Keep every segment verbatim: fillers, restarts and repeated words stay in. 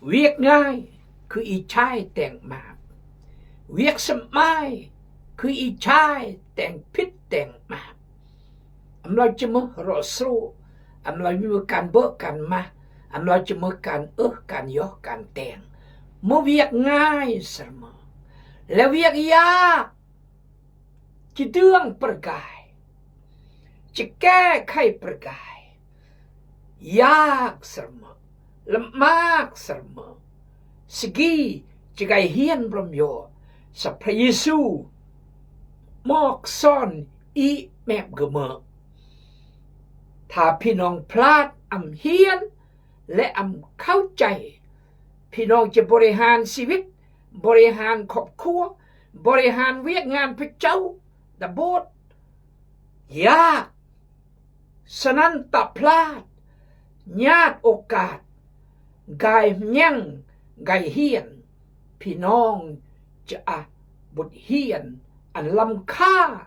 Wiek ngai, kü i chai teng map. Wiek sem mai, kü i chai teng pit teng map. Amlau chimah ro sru, amlau chimah kan bơ kan mah, amlau chimah kan ưh kan yoh kan teng. Mơ wiek ngai sơrmơ. Lĕ wiek yak, chi dưng pơrgai, chi ke khai pơrgai. Yak sơrmơ, lơmak sơrmơ. Sigi chi gai hien brơm yo, sa Pha Yêsu mok son i mep gơmơ. Tha phi nong plat am hien, lĕ am khao chai. Phi nong chi bơri han siwit, bơri han khop khua, bơri han wiek ngan pơchao, đa bôt. Yak, sơnăn ta plat, ñat ôkat, gai hmnheng, gai hien, phi nong chi a bŭt hien, ăn lăm kha,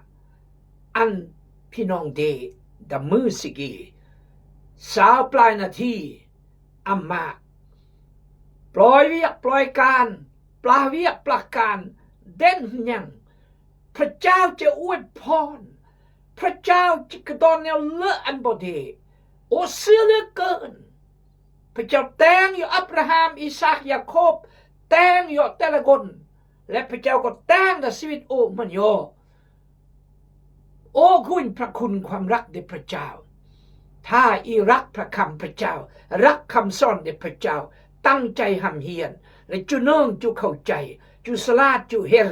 ăn phi nong đê, đa mơ sigi. Sao plai na thi, am mă. Ploi wiek, ploi kan, plah wiek, plah kan, đen hmnheng. Pha Chao chi ue phon. Pha Chao chi kơdon neo lơ ăn bơde. Ô xưa lơ kơn. Pha Chao teng yo Abraham, Isak, Yakôb, teng yo telagon. Lĕ Pha Chao kơ teng đa siwit ô mơ̆n yo. Ô gŭn pha khun khua am răk đe Pha Chao. Tha i răk pha kham Pha Chao, răk kham son đe Pha Chao, tăng chai ham hien, lĕ chu nơng chu khao chai, chu sơlat chu her.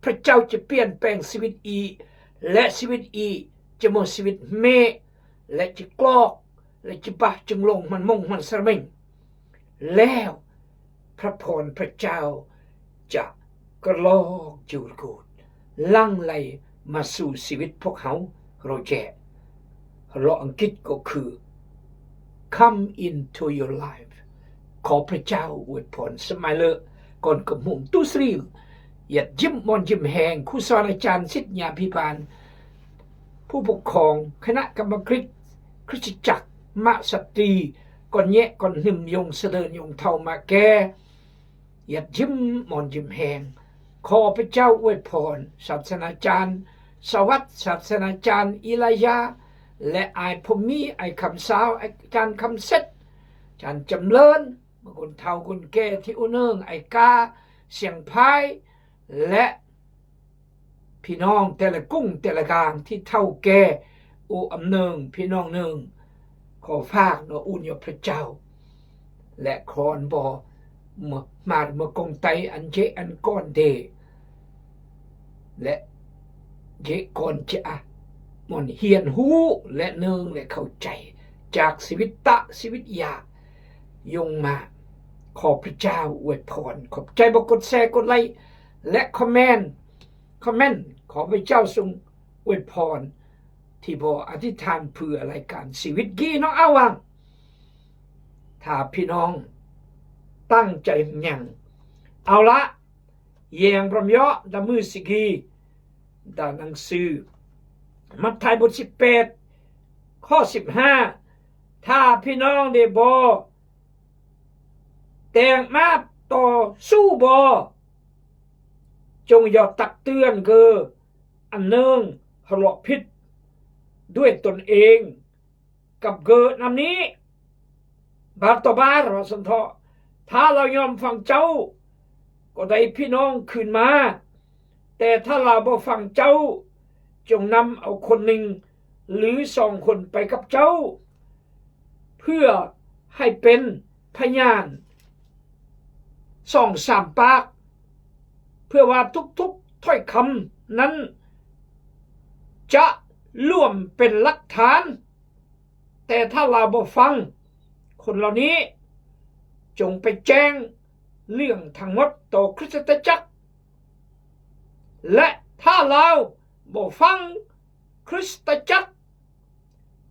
Pha Chao chi pien peng siwit i, lĕ siwit i chi mơ siwit hmeh, lĕ chi klok, lĕ chi bah ching long hmăn mông hmăn sar meng. Leo, pha phon Pha Chao, cha, kơlok jur gut. Lăng lai ma su siwit pok hao, ro je. Lo Angkit kơ khư, come into your life. Kho Pha Chao ue phon, sơmai lơ, kon kơ mung tu sri. Yet jim mon jim heng, khu son a chan sit nya phi pan. Phu pok khong, khana kama krit, Krist chak, ma sat ti, kon nye, kon hnum yong sơdơn yong thao ma ke. Yet jim mon jim heng. Kho Pha Chao ue phon, sap sena chan, sawat, sap sena chan, Ilaya, lĕ ai phu mi, ai kham sao, ai chan kham set, chan cham lơn, ma gun thao gun ke thi u nơng, ai ka, siang phai, lĕ phi nong tela kung tela gang thi thao ke, u am nơng, phi nong nơng, kho phak no un yo Pha Chao. Lĕ khon bo, mơ, mar mơ kong tai an je an kon đe. Lĕ je kon che a. Mon hien hu, lĕ nơng, lĕ khao chai. Chak siwit ta, siwit ya. Yong ma, kho Pha Chao ue phon. Khop chai bo kut se kut lai. Lĕ comment. Comment, kho Pha Chao sung ue phon. Thi bo a thi than phư lai kan siwit gi nong awang. Tha phi nong tăng chai hmnheng. Ao la, yeng brơm yo, đa mơ sigi. Đa năng sư. Matthai bôt sip pet, kho sip ha. Tha phi nong đe bo. Teng map to su bo. Chung yo tak tưan gơ. An nơng hơlok phit. Đuê tôn êng. Kăp gơ năm ni. Bar to bar, wa sơntho. Tha lao nhom phang chau. Kơ đei phi nong khưn ma. Te tha lao bơ phang chau. Chung năm ao khôn ning. Lư song khôn pay kăp chau. เพื่อให้เป็นพยาน สองสามปาก เพื่อว่าทุกๆ ถ้อยคำนั้น จะร่วมเป็นหลักฐาน แต่ถ้าลาวบ่ฟัง คนเหล่านี้ จงไปแจ้งเรื่องทั้งหมดต่อคริสตจักร และถ้าลาวบ่ฟังคริสตจักร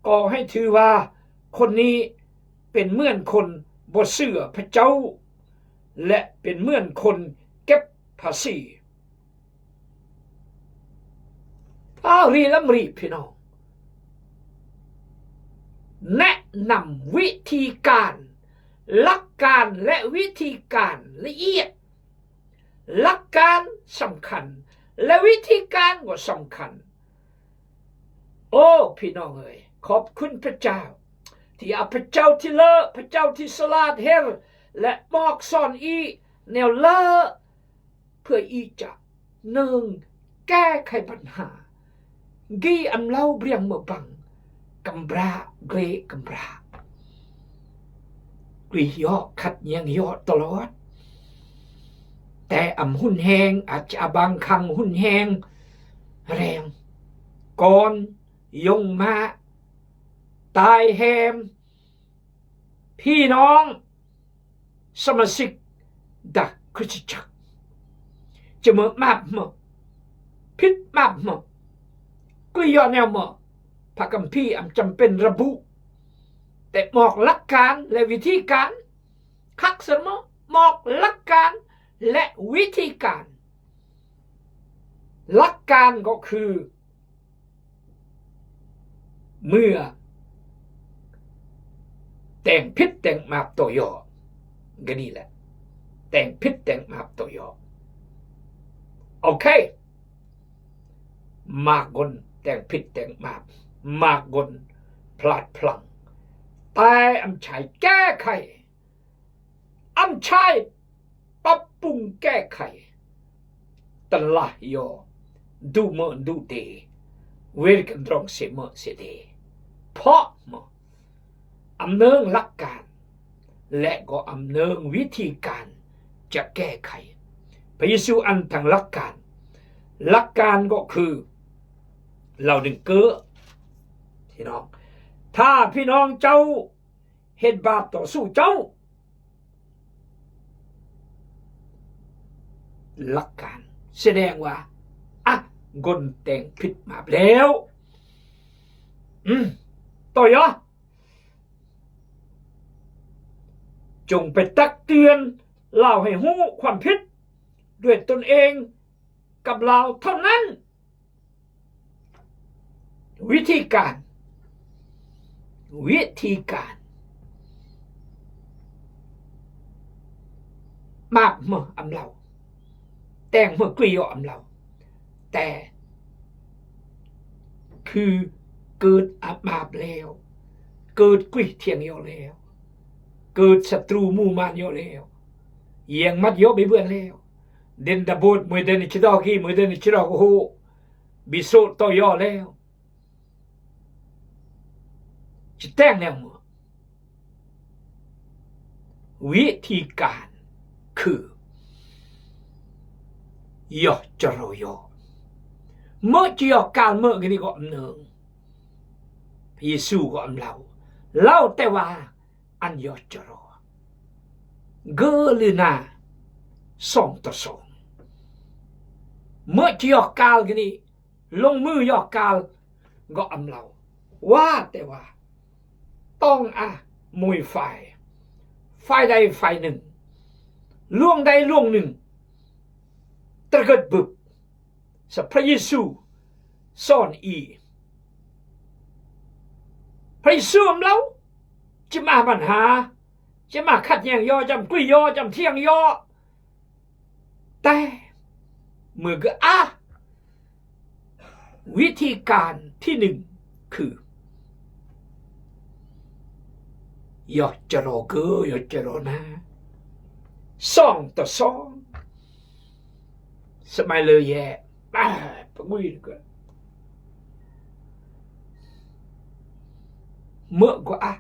ก็ให้ถือว่าคนนี้เป็นเหมือนคนบ่เชื่อพระเจ้า และเป็นเหมือนคนเก็บภาษี อ้าว รีลำรีพี่น้อง แนะนำวิธีการ หลักการและวิธีการละเอียด หลักการสำคัญ และวิธีการก็สำคัญ โอ้ พี่น้องเอ๋ย ขอบคุณพระเจ้า ที่เอาพระเจ้าตี้เลอ พระเจ้าตี้สลาดเฮร และบอกสอนอี้แนวเลอ เพื่ออี้จะนึ่งแก้ไขปัญหา กี่อำเลาเบรียงเมอะบัง กำบราเกรกำบรา กรียอขัดแย้งยอตลอด แต่อำหุนแฮง อาจจะบางครั้งหุนแฮงแรง ก่อนยงมาตายแฮม พี่น้อง สมาชิกดาคริสตจักร จะเมอะมาบเมอะ ผิดมาบเมอะ กรียอแนวเมอะ พระคัมภีร์อำจำเป็นระบุ แต่บอกหลักการและวิธีการ คักเสมอ บอกหลักการและวิธีการ หลักการก็คือ เมื่อแต่งผิดแต่งมาบต่อยอ ก็นี่แหละ แต่งผิดแต่งมาบต่อยอ โอเค มากคนแต่งผิดแต่งมาบ มากคนพลาดพลั้ง แต่อำใช้แก้ไข อำใช้ปรับปรุงแก้ไข ตันละยอ ดูเมอะดูเด เวรกันตรงเสมอเสเด เพราะเมอะ อำเนิงหลักการ และก็อำเนิงวิธีการจะแก้ไข พระเยซูอันตังหลักการ หลักการก็คือ เราดึงเกอ พี่น้อง ถ้าพี่น้องเจ้า เฮ็ดบาปต่อสู้เจ้า หลักการแสดงว่า อ่ะ คนแต่งผิดมาบแล้ว อืม ต่อยอ จงไปตักเตือน เล่าให้ฮู้ความผิด ด้วยตนเอง กับลาวเท่านั้น วิธีการ วิธีการ มาบเมอะอำเลา แต่งเมอะกรียออำเลา แต่ คือเกิดอามาบแล้ว เกิดกรีเทียงยอแล้ว เกิดศัตรูหมู่มารยอแล้ว แย้งมัดยอไปเบือนแล้ว เด่นดาโบด มวยเด่นชิดอกกี้ มวยเด่นชิดอกโอ้โห บิโซต่อยอแล้ว จะแต่งแนวเมอะ วิธีการคือ ยอจะรอยอ เมอะจะยอกาลเมอะกะนี่ก็อำเนิง พระเยซูก็อำเลา เลาแต่ว่า อันยอจะรอ เกอหรือหน้า สองต่อสอง เมอะจะยอกาลกะนี่ ลงมือยอกาลก็อำเลา ว่าแต่ว่า ต้องอะ มวยฝ่าย ฝ่ายใดฝ่ายหนึ่ง ล่วงใดล่วงหนึ่ง ตระเกิดบึบ สะพระเยซูสอนอี พระเยซูอำเลา จะมาปัญหา จะมาขัดแย้งยอ จะมากุยยอ จะมาเถียงยอ แต่เมื่อก็อ่ะ วิธีการที่หนึ่งคือ ยอจะรอเกอ ยอจะรอหน้า สองต่อสอง สมัยเลยแย่ อ่า ปะงุยก็ เมอะก็อ่ะ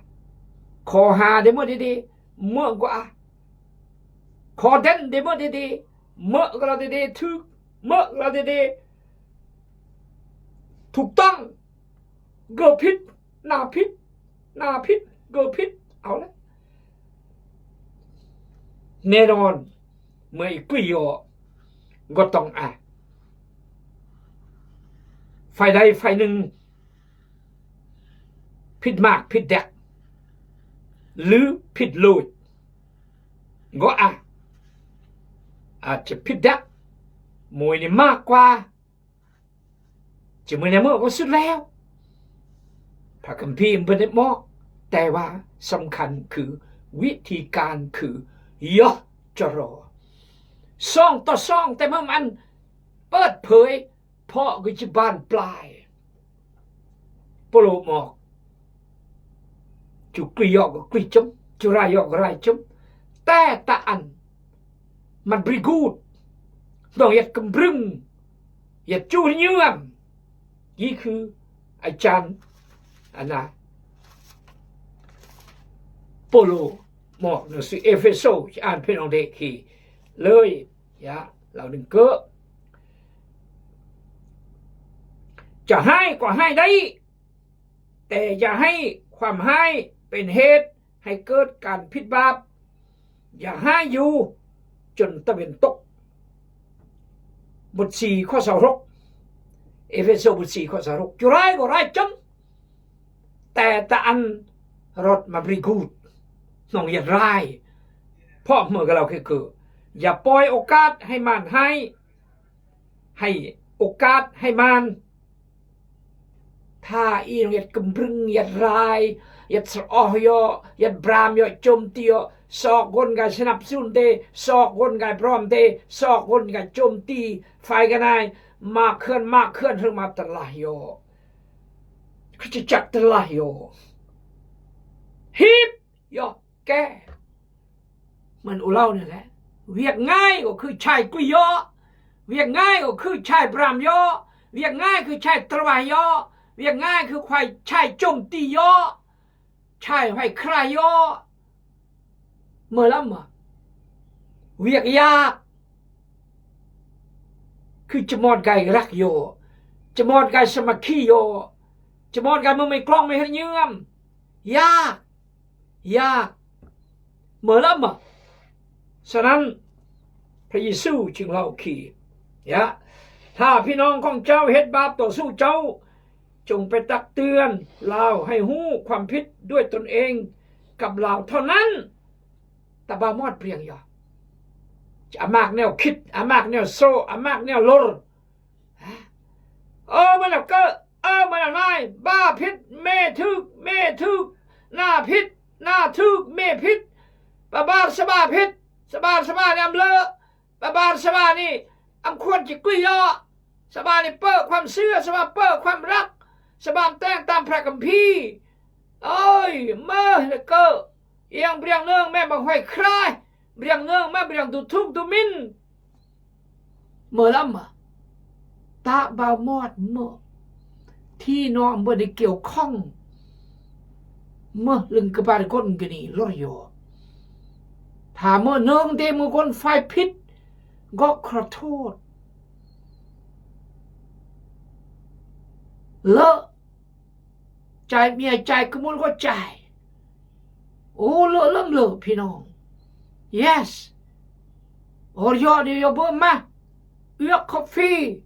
ขอหาเดเมอะเดเด เมอะก็อ่ะ ขอเด่นเดเมอะเดเด เมอะก็ลาเดเด ถูก เมอะก็ลาเดเด ถูกต้อง เกอผิด หน้าผิด หน้าผิด เกอผิด เอาละ แน่นอน เมื่ออีกกุยยอ ก็ต้องอ่ะ ฝ่ายใดฝ่ายหนึ่ง ผิดมากผิดแดก หรือผิดโลด ก็อ่ะ อาจจะผิดแดก มวยนี่มากกว่า จะเมอะแนวเมอะก็สุดแล้ว พระคัมภีร์มันบ่ได้บอก แต่ว่าสำคัญคือ วิธีการคือ เยียะจาโร ซ่องต่อซ่อง แต่เมื่อมันเปิดเผย เพราะกึ๊ดจิบานปลาย โปโลบอก Ju kli yo kli jum, ju rai yo rai jum. Te ta an man bri gut, nong yet kembrưng, yet ju nyiam. Yi khư ai jan ana Pôlô một nương sư Êphêsô, chi an phi nong đe khi lơi, ya, lao đừng cớ. Chả hai có hai đấy. Te ya hai, khwam hai, pen het, hai kơt kan phit bap. Ya hai yu, chun ta wen tok. Bút si kho sao rok. Êphêsô bút si kho sao rok. Chu rai có rai chum. Te ta an rot ma bri gut. Nong yet rai. Pok mơ ka lao kê kơ. Ya poi ôkat hai man hai. Hai ôkat hai man. Tha i nong yet kembrưng, yet rai, yet sroh yo, yet bram yo, chôm ti yo, sok gon gai snap sun te, sok gon gai brom te, sok gon gai chôm ti, phai ka nai, ma khơn, ma khơn, hrưng ma tơlah yo. Kơ chi chak tơlah yo. Hip yo, kê. Mơn u lao ne le. Wiek ngai có khư chai kui yo. Wiek ngai có khư chai bram yo. Wiek ngai khư chai trwa yo. Wiek ngai khư khwai chai chôm ti yo. Chai hwai khra yo. Mơ lắm mơ. Wiek yak. Khư chmot gai rak yo. Chmot gai samakhi yo. Chmot gai mơ mê klong mê hên nhyưm. Yak. Ya, mơ lắm mơ. Sơnăn, Pha Yêsu ching lao khi. Ya. Tha phi nong khong chau het bap tŏ su chau. Chung pe tak tưan lao hai hu khwam phit đuôi tŏn eng kăp lao thoi nan. Ta ba mot priang yo. Amak neo khit, amak neo so, amak neo lor. Ơ, mơ neo kơ, ơ, mơ neo nai, ba phit, mê thük, mê thük, na phit, na thük, mê phit, ba bar sa ba phit, sa bar sa ba ni am lơ, ba bar sa ba ni am khuan chi kui yo, sa ba ni pơ khwam sưa, sa ba pơ khwam răk, sa ba am teng tam phra kam phi. Ơi, mơ neo kơ, yang briang nơng mê bang hoai khrai, briang nơng mê briang du thuk du min. Mơ lắm mơ. Ta ba mot mơ. Thi no mơ đi kiêu khong. Mơ lưng kơ bar gon gini lor yo. Tha mơ nơng de mơ gon phai phit. Gok khra thot. Lơ. Chai mia chai kơ mul ko chai. Ô, lơ lăm lơ phi nong. Yes. Ôr yo đi yo bơ ma. Yök coffee.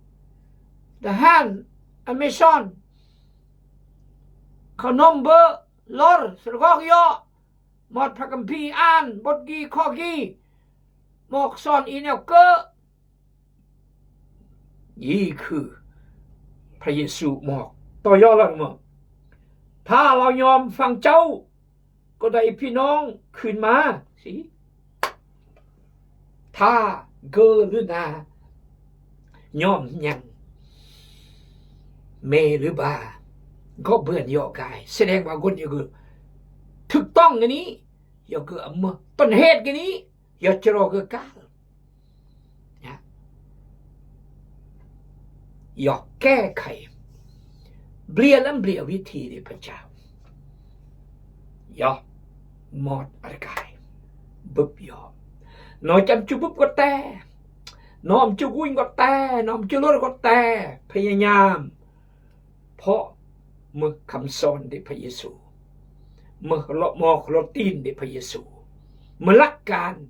Dahan. Amazon. Kha nong bơ. Lor. Srgok yo. Mot phra kam phi an. Bot gi kho gi. Mok son i neo kơ. Yi khư Pha Yêsu mok. Tŏ yo lăng mơ. Tha lao nhom phang chau. Kơ đai phi nong khưn ma. Si. Tha gơ lư na. Nhom nhang. Mê lư ba. Gok bươn yo gai. Sơneng ba gon yo gơ. Thük tong gini. Yo gơ am mơ. Tŏn het gini. Yo chro gơ kal. Ya. Yo kê khai. Blia lăm blia wit thi đi pachao. Yo. Mot arkai. Bưp yo. No chăm chu bưp gok te. No am chu guin gok te. No am chu lor gok te. Pha ya nyam. Pho mơ khăm son đi Pha Yêsu. Mơ lo mok lo tin đi Pha Yêsu. Mơ lăk kan.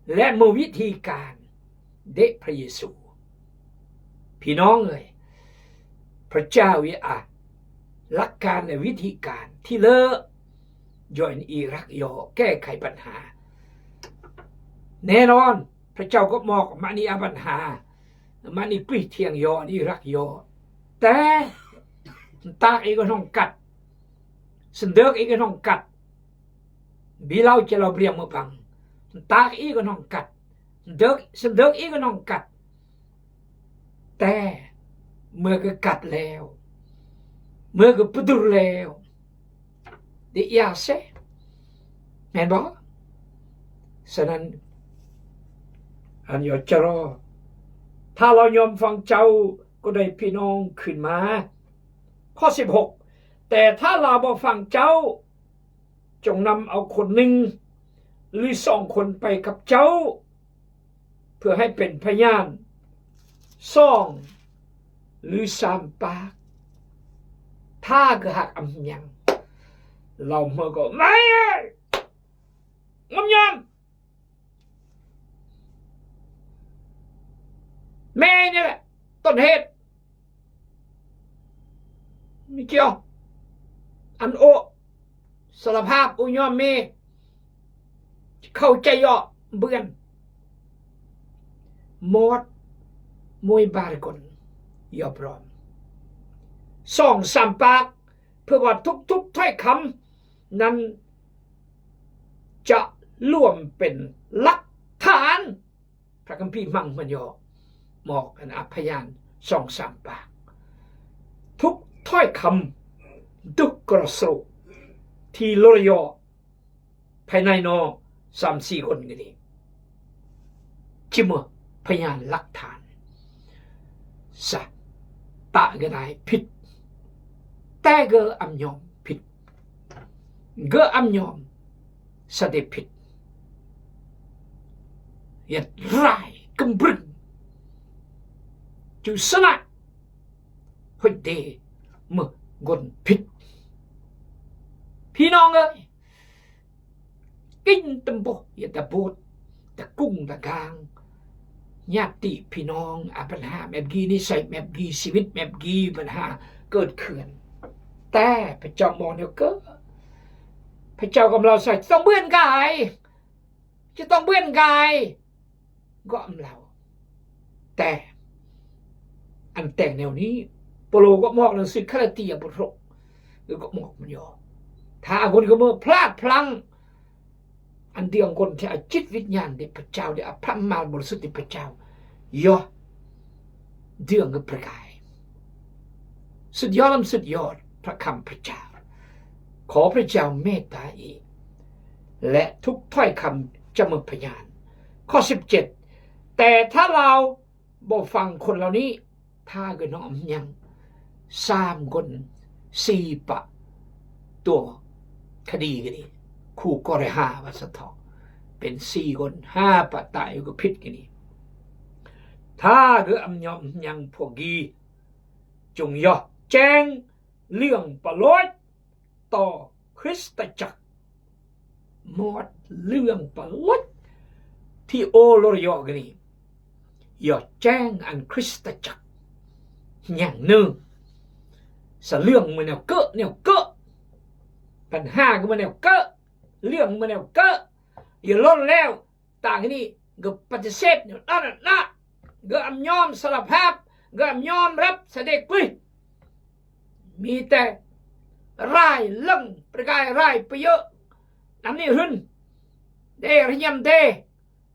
Lĕ mơ wit hi kan. Đi Pha Yêsu. Phi nong ơi. Pha chao ye a. Lăk kan lĕ wit hi kan. Thi lơ. Join i răk yo. Kê khai băn ha. Nê non. Pha chao gok mok. Mă ni a băn ha. Mă ni pui thiang yo. Ni răk yo. Te. Ntak i gơ nong kat. Sơndơk i gơ nong kat. Bilau chi lao bri mabang. Ntak i gonong kat. Dek, sendek i gonong kat. Te, mega kat leo. Mega pedur leo. Di iase. Men ba? Sanan an yo charo. ถ้าเรายอมฟังเจ้า ก็ได้พี่น้องคืนมา ข้อสิบหก แต่ถ้าเราบ่ฟังเจ้า จงนำเอาคนหนึ่งหรือสองคนไปกับเจ้า เพื่อให้เป็นพยานสองหรือสามปาก ถ้าก็หากอำยัง เราเมื่อก็ไม่ งมยาม แม่นี่แหละ ต้นเหตุ ไม่เกี่ยว อันโอ สารภาพ โอยอมแม่ เข้าใจ ยอมเบือน หมด มวยบาร์กอน ยอมพร้อม สองสามปาก เพื่อว่าทุกๆถ้อยคำนั้น จะรวมเป็นหลักฐาน พระคัมภีร์มังมันยอ บอกกัน อัพยานสองสามปาก ทุกถ้อยคำ ทุกกระสรุป ที่ลอยอ ภายในนอ สามสี่คนกันนี้ จิมเมอร์ พยานหลักฐาน สะ ตะก็ได้ผิด แต่ก็อำยอมผิด ก็อำยอม สะเดผิด เฮ็ดร้ายกำบรึง จุสนะ เฮ้ยเด เมื่อคนผิด พี่น้องเอ้ย กินตำบก อย่าตะโบด ตะกุ้งตะกาง ญาติพี่น้อง อ่ะ ปัญหาแบบนี้ นิสัยแบบนี้ ชีวิตแบบนี้ ปัญหาเกิดขึ้น แต่พระเจ้ามองแนวเกอ พระเจ้ากำลังใส่ ต้องเปื้อนกาย จะต้องเปื้อนกาย ก็อำลาว แต่ อันแต่งแนวนี้ เปาโลก็บอกหนังสือกาลาเตียบทหก หรือก็บอกมันยอ ถ้าคนก็เมื่อพลาดพลั้ง อันเดียวคนที่เอาจิตวิญญาณที่พระเจ้า ได้เอาพระวิญญาณบริสุทธิ์ที่พระเจ้า ยอ เดืองกับประกาย สุดยอดล้ำสุดยอดพระคำพระเจ้า ขอพระเจ้าเมตตาอีก และทุกถ้อยคำจะมาพยาน ข้อสิบเจ็ด แต่ถ้าเราบ่ฟังคนเหล่านี้ ถ้าก็น้อมยัง สามคน สี่ปะ ตัวคดีกันนี่ คู่กรณีห้า ว่าสะเถาะ เป็นสี่คน ห้าปะ ตายก็ผิดกันนี่ ถ้าก็อำยอมยังพวกกี้ จงยอแจ้งเรื่องปะโลดต่อคริสตจักร หมดเรื่องปะโลด ที่โอลอยอกันนี่ ยอแจ้งอันคริสตจักร อย่างหนึ่ง สะเรื่องมันแนวเกอะแนวเกอะ ปัญหาก็มันแนวเกอะ เรื่องมันแนวเกอะ อย่าล้นแล้ว ต่างนี่ก็ปฏิเสธอยู่นั่นน่ะนะ ก็อำยอมสารภาพ ก็อำยอมรับสะเดกปุ้ย มีแต่ร้ายเรื่องประกายร้ายไปเยอะ อันนี้หึน เดเรียมเด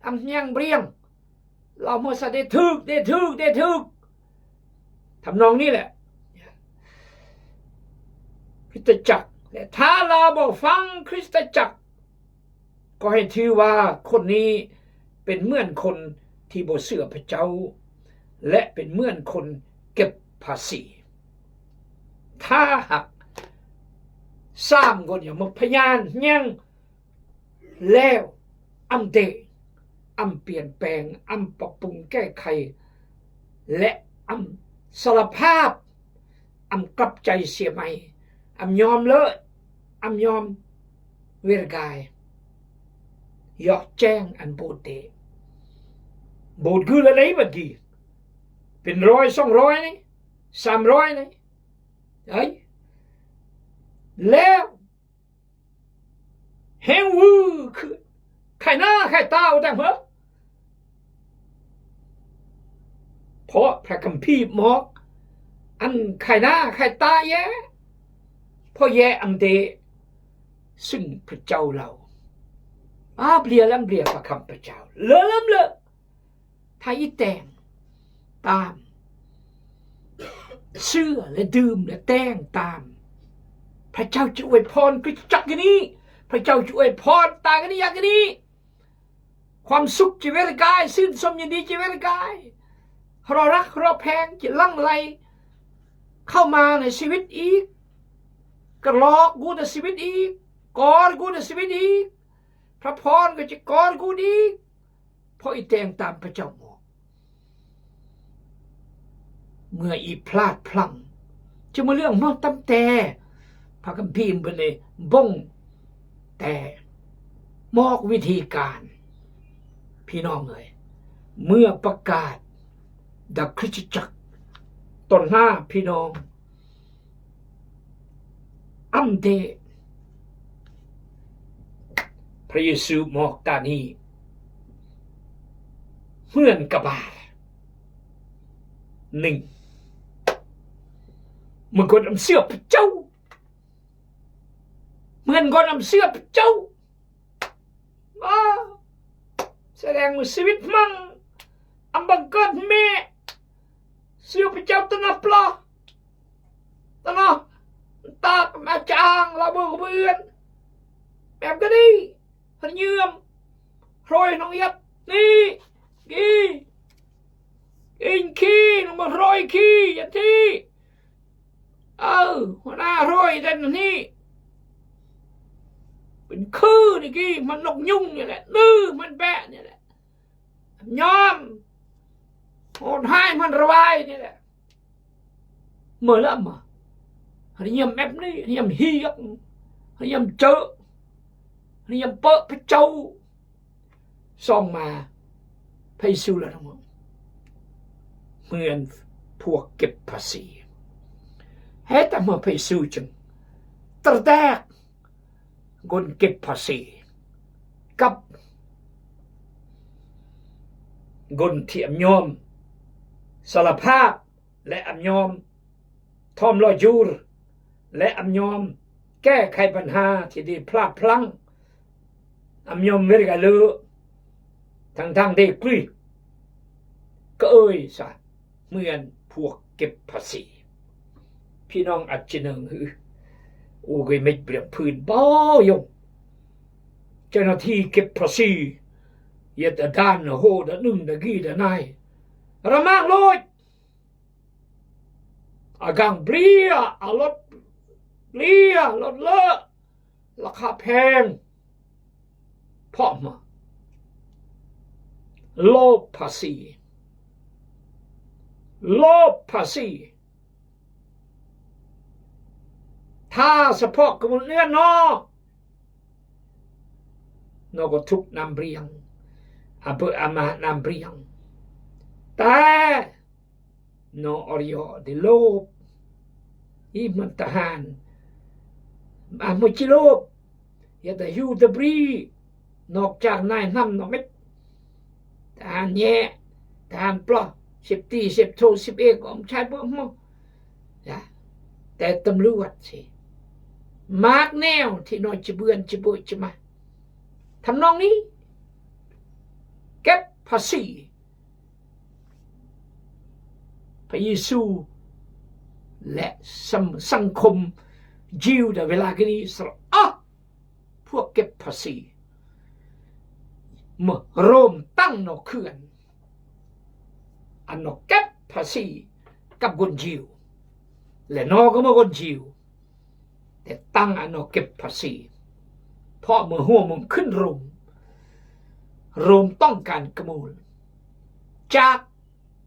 อำยังเบรียง เราเมื่อสะเดกถูก เดถูก เดถูก ทำนองนี้แหละ คริสตจักร และถ้าเราบ่ฟังคริสตจักร ก็ให้ถือว่าคนนี้เป็นเหมือนคนที่บ่เชื่อพระเจ้า และเป็นเหมือนคนเก็บภาษี ถ้าหากสามคนอย่างมาพยานยัง แล้วอำเดะ อำเปลี่ยนแปลง อำปรับปรุงแก้ไข และอำสารภาพ อำกลับใจเสียใหม่ อำยอมเลิก อำยอมเวรกาย ยอแจ้งอันโบสถ์เดะ โบสถ์คืออะไรบัดนี้ เป็นร้อยสองร้อยนี่ สามร้อยนี่ เอ้ย แล้ว แฮงวือคือ ขายหน้าขายตาเอาแต่เมื่อ เพราะพระคัมภีร์บอก อันขายหน้าขายตาแยะ เพราะแยะอำเดะ ซึ่งพระเจ้าเรา อา เปรียบแล้ว เปรียบกับข้าพเจ้า เริ่มเลย ถ้าอิแตงตาม เชื่อและดื่มและแต่งตาม พระเจ้าจะอวยพรคริสตจักรนี้ พระเจ้าจะอวยพรตางนี้ อย่างนี้ ความสุขจะเวรกาย ชื่นชมยินดีจะเวรกาย เรารักเราแพงจะหลั่งไหลเข้ามาในชีวิตอีก กระลอกกูในชีวิตอีก กอกูในชีวิตอีก พระพรก็จะกอกูอีก เพราะอีแตงตามพระเจ้าหมอก เมื่ออีพลาดพลั้ง จะมาเรื่องนอกตั้งแต่ พระคัมภีร์มันเลยบ่งแต่ มอกวิธีการ พี่น้องเอ๋ย เมื่อประกาศดักคริสตจักร ต่อหน้าพี่น้อง อันเด พระเยซูหมอกตางนี้ เหมือนกับบาท หนึ่ง มันก็นำเสื้อพระเจ้า มันก็นำเสื้อพระเจ้า มาแสดงว่าชีวิตมัน อันบังเกิดแม่ เสื้อพระเจ้าตะนะปลา ตะนะ ตากมาจางละเบิกเบือน แบบก็ดี พะเยือม โรยน้องยัด นี่ กี้ อินขี้ ลงมาโรยขี้ อย่างที่ เออ หัวหน้าโรยแต่นี่ เป็นคือนี่กี้ มันนกยุงนี่แหละ ดื้อมันแบะนี่แหละ ยอม โหดร้ายมันระบายนี่แหละ เมื่อละมา เรียมแบบนี้ เรียมเฮียก เรียมเจอ เรียมเปอะพระเจ้า ส่องมา พระเยซูละทั้งหมด เหมือนพวกเก็บภาษี เฮ้ย แต่เมื่อพระเยซูจึงตระแตก คนเก็บภาษี กับคนที่อำยอมสารภาพ และอำยอมทอมรอยยูร และอำยอมแก้ไขปัญหาที่ได้พลาดพลั้ง อำยอมเวรกะเลอ ทั้งๆ ได้กลือ ก็เอ่ยซะ เหมือนพวกเก็บภาษี พี่น้องอาจจะนึกหือ โอ้ย ไม่เปรียบพื้นบ่ยง เจ้าหน้าที่เก็บภาษี เยอะแต่ด้านโหดะนึ่งดะกี้ดะนาย ระมากโลด อากังเปลี้ย อารถเปลี้ย รถเลอะ ราคาแพง เพราะมา โลภภาษี โลภภาษี ถ้าเฉพาะกลุ่มเอื้อนนอ นอก็ทุกข์นำเรียง อำเภออามาตย์นำเรียง แต่ นอ ออย ได้โลภ อีมันทหาร อ่ะ มันจะโลภ อย่าแต่อยู่แต่บรี นอกจากนายนำนอกเม็ด ทหารแย่ ทหารปลอ สิบตรี สิบโท สิบเอก ก็ใช้เบิ่งหมด นะ แต่ตำรวจสิ มากแนวที่นอจะเบือนจะเบิดจะมา ทำนองนี้ เก็บภาษี พระเยซู และสัง- สังคมยิวในเวลานี้สละ อ่ะ พวกเก็บภาษี เมื่อโรมตั้งนอเคื่อน อันนอเก็บภาษีกับคนยิว และนอก็เมื่อคนยิว แต่ตั้งอันนอเก็บภาษี เพราะเมื่อหัวเมืองขึ้นโรม โรมต้องการกำมูล จาก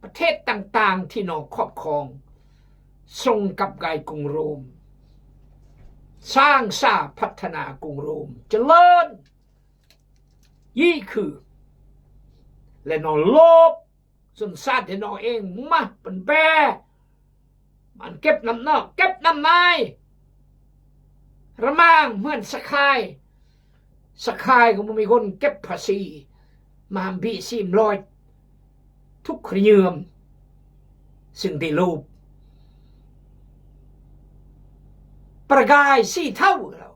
ประเทศต่างๆ ที่นอครอบครอง ส่งกลับกายกรุงโรม สร้างสาพัฒนากรุงโรม เจริญ ยี่คือ และนอโลภ ส่วนชาติที่นอเองมาเป็นแบ มันเก็บนำนอก เก็บนำใน ระมางเหมือนสะคาย สะคายก็บ่มีคนเก็บภาษี มาบีซีมลอย ทุกขเยือม ซึ่งได้โลภ ประกายสีเทาเรา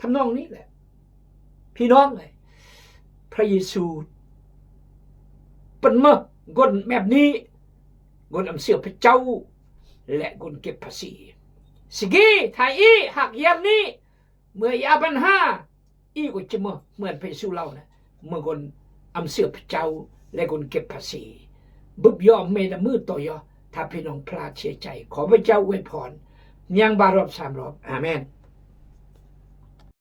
ทำนองนี้แหละ พี่น้องเอ้ย Pha Yêsu pynmơ̆ gon mep ni, gon am sia pachau, leh gon gep phasi. Sigi, thai i, hak yer ni, mơ̆ i aban ha, i ko chimơ̆, mơ̆n Pha Yêsu lao na, mơ̆ gon am sia pachau, leh gon gep phasi. Bưp yom me da mơ̆ to yo, tha phi nong pla chia chai. Khŏ ba chau we phon, niang ba rop sam rop. Amen.